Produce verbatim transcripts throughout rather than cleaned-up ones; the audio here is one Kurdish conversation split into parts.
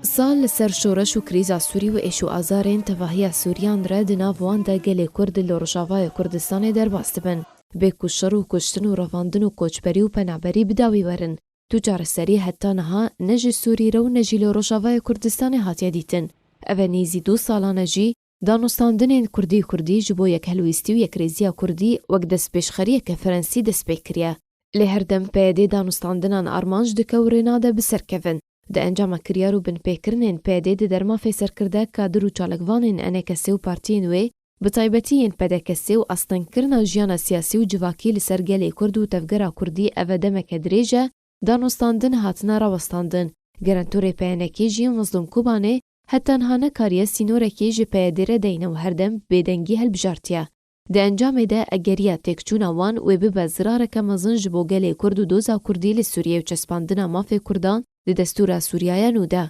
Sal li ser şoreş û krîza Sûrî û êş û azarên tevahiya Sûriyan re di nav wan de gelê Kurd li Rojavayê Kurdistanê derbas dibin. Bê ku şer û kuştin û revandin û koçberî û penaberî bi dawî werin. Tu çareserî heta niha ne ji Sûrî re û ne jî li Rojavayê Kurdistanê hatiye dîtin. Ev e nêzî du salan e jî danûstandinên Kurdî Kurdî ji bo yekhelwîstî û yekrêziya Kurdî wek destpêşxeriyeke Frensî dest pê kiriye. Lê her dem P Y D danûstandinan armanc dike û rê nade bi ser kevin. Di encama kiryar û binpêkirinên P Y D di dermafê serkirde, kadir û çalakvanên E N K S ê û partiyên wê, bi taybetî yên P D K S ê û astengkirina jiyana siyasî û civakî li ser gelê Kurd û tevgera Kurdî ev e demeke dirêj e, danûstandin hatine rawestandin. Gerentorê P Y N K jî Mezlûm Kobanê heta niha nekariye sînorekê ji P Y D re deyne û her dem bêdengî hilbijartiye. Di encamê de egeriya têkçûna wan wê bibe zirareke mezin ji bo gelê Kurd û doza Kurdî li Sûriyê û çespandina mafê Kurdan di destûra Sûriya ya nû de.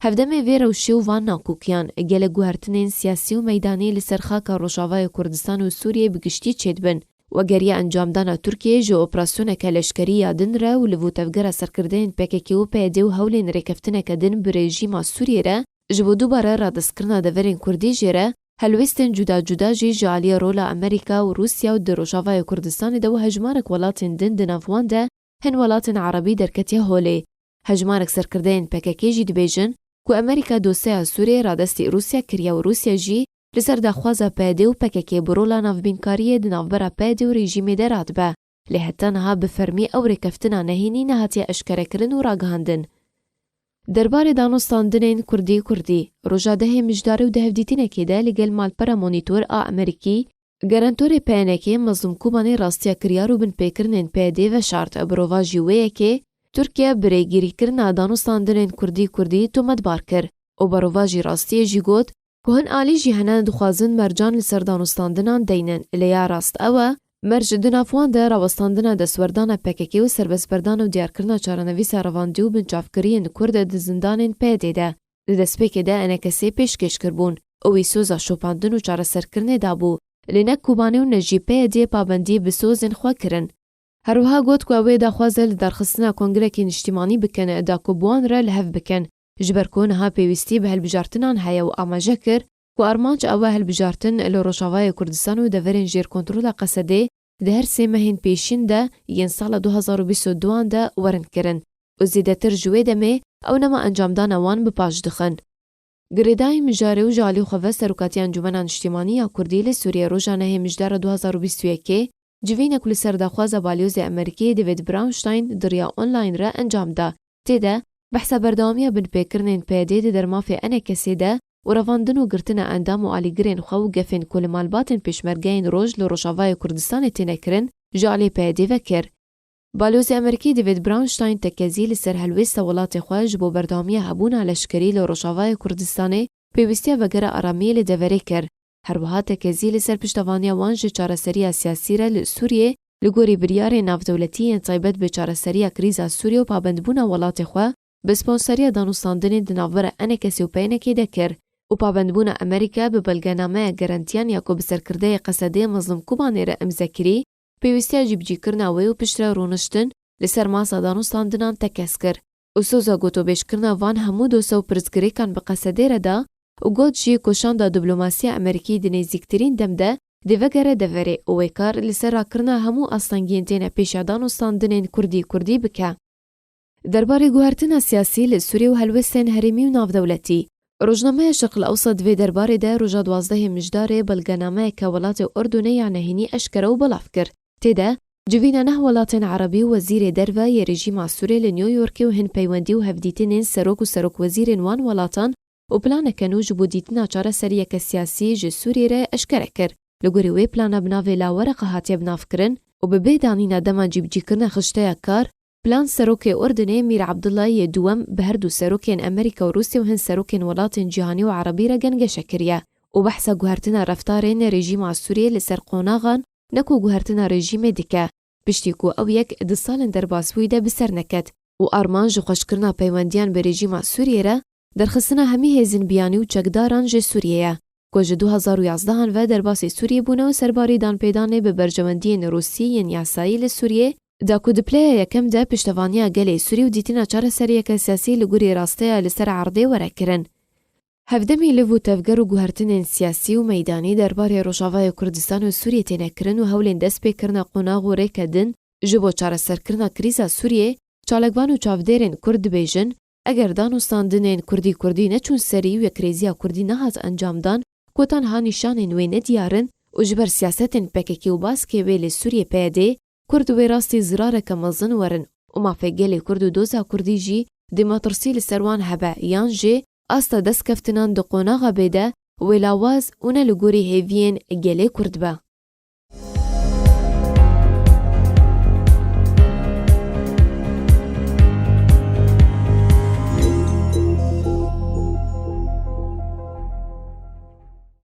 Hevdemê vê rewşê û van nakokiyan, gelek guhertinên siyasî û meydanî li ser xaka Rojavayê Kurdistan û Sûriyê bi giştî çêdibin. Wegeriya encamdana Tirkiyeyê ji operasyoneke leşkerî ya din re û li vû tevgera serkirdeyên P K K û P Y D û hewlên rêkeftineke din bi rejîma Sûriyê re, ji bo dubare radestkirina deverên Kurdî jê re, helwêstên cuda cuda jî ji aliyê rola Amerîka û Rûsya û di Rojavayê Kurdistanê de û hejmarek welatên din di nav wan de hin welatên Erebî derketiye holê. Hejmarek serkirdeyên P K K jî dibêjin ku Amerîka dosyeya Sûriyê radestî Rûsya kiriye û Rûsya jî li ser daxwaza P Y D û P K K bi rola navbînkariyê di navbera P Y D û rejîmê de radibe. Lê heta niha bi fermî ew rêkeftina nehênî nehatiye eşkerekirin û ragihandin. Derbarê danûstandinên Kurdî Kurdî, roja dehê Mijdarê û di hevdîtinekê de li gel malpera Monitor a Amerîkî, gerentorê P Y N K Mezlûm Kobanê rastiya kiryar û binpêkirinên P Y D veşart. Bi rovajî wê yekê, Tirkiye bi rêgirîkirina danûstandinên Kurdî Kurdî tometbar kir û bi rovajî rastiyê jî got ku hin alî jî hene dixwazin mercan li ser danûstandinan deynin. Lê ya rast ew e, merc di nav wan de rawestandina destwerdana P K K û serbestberdana û diyarkirina çarenivîsa revandî û binçavkiriyên Kurd di zindanên P Y D de. Di destpêkê de E N K S pêşkêş kiribûn û wî soza şopandin û çareserkirinê dabû. Lê ne Kobanê û ne jî P Y D pabendiyê bi sozên xwe kirin. Her wiha got ku ew ê daxwaze li darxistina Kongrekê Niştîmanî bikin, da ku bi wan re li hev bikin. Ji ber ku niha pêwîstî bi hilbijartinan heye û amaje kir ku armanc ew e hilbijartin li Rojavayê Kurdistan û deverên jêrkontrola Qesedê di her sê mehên pêşîn de yên sala du hazar û bîst û duan de werin kirin û zêdetir ji wê demê ew nema encamdana wan bi paş dixin. Girêdayî Mijdarê û ji alî xwe ve Serokatiya Encûmena Niştîmanî ya Kurdî li Sûriyê roja nehê Mijdara du hazar û bîst û yekê civînek li ser daxwaza Balyozê Amerîkî David Brownstein di riya online re encam da. Tê de behsa berdewamiya binpêkirinên P Y D di dermafê E N K S'ê de û revandin û girtina endam û alîgirên xwe û gefên ku li malbatên pêşmergeyên roj li Rojavayê Kurdistanê têne kirin ji alî P Y D ve kir. Balyozê Amerîkî David Brownstein tekezî li ser helwêsta welatê xwe ji bo berdewamiya hebûna leşkerî li Rojavayê Kurdistanê pêwîstiya vegera aramiyê li deverê kir. Her wiha tekezî li ser piştevaniya wan ji çareseriya siyasî re li Sûriyê, li gorî biryarên navdewletî yên taybet bi çareseriya krîza Sûriyê û pabendbûna welatê xwe bi sponseriya danûstandinên di navbera E N K S û P Y N K de kir û pabendbûna Amerîka bi belgenameya garantiyan ya ku bi serkirdeyê Qesedê Mezlûm Kobanê re îmze kirî, pêwîstiya cîbicîkirina wê û piştre rûniştin li ser masa danûstandinan tekez kir û soza gotobêjkirina van hemû dose û pirsgirêkan bi Qesedê re da û got jî ku şanda diplomasiya Amerîkî di nêzîktirîn dem de dê vegere deverê û wê kar li ser rakirina hemû astengiyên têne pêşiya danûstandinên Kurdî Kurdî bike. Derbarê guhertina siyasî li Sûriyê û helwestên herêmî û navdewletî. Rojnameya Şerq el Ewsat di vê derbarê de roja duwazdehê Mijdarê belgenameyeke welatê Urdunê ya nehênî eşkere û belav kir. Tê de civîna neh welatên Erebî û wezîrê derve yê rejîma Sûrê li New Yorkê û hin peywendî û hevdîtinên serok û serokwezîrên wan welatan û planeke nû ji bo dîtina çareseriyeke siyasî ji Sûriyê re eşkere kir. Li gorî wê plana bi navê La Wereqa hatiye binavkirin û bi bê danîna dema cîbicîkirina xişteya kar, plan serokê Urdunê Mîr Abdullah yê Duwem bi her du serokên Amerîka û Rûsya û hin serokên welatên cîhanî û Erebî re gengeşe kiriye û behsa guhertina reftarên rejîma Sûriyê li ser qonaxan ne ku guhertina rejîmê dike, piştî ku ew yek di salên derbasbûyî de bi ser neket û armanc ji xweşkirina peywendiyan bi rejîma Sûriyê re derxistina hemî hêzên biyanî û çekdaran ji Sûriyê ye, ku ji du hazar û yazdehan ve derbasî Sûriyê bûne û serbarî danpêdanê bi berjewendiyên Rûsî yên yasayî li Sûriyê da ku di pileya yekem de piştevaniya gelê Sûrî û dîtina çareseriyeke siyasî li gorî rasteya li ser erdê were kirin. Hevdemî liv û tevger û guhertinên siyasî û meydanî derbarê Rojavayê Kurdistan û Sûriyê têne kirin û hewlên destpêkirina qonax û rêke din ji bo çareserkirina krîza Sûriyê, çalakvan û çavdêrên Kurd dibêjin, eger danûstandinên Kurdî-Kurdî neçûn serî û yekrêziya Kurdî nehat encamdan, ku tenha nîşanên wê nediyar in û ji ber siyasetên P K K û baskê wê li Sûriyê P Y D, Kurd wê rastî zirareke mezin werin û mafê gelê Kurd û doza Kurdî jî dê metirsî li ser wan hebe yan jî asta destkeftinan di qonaxa bê de wê lawaz û ne li gorî hêviyên gelê Kurd be.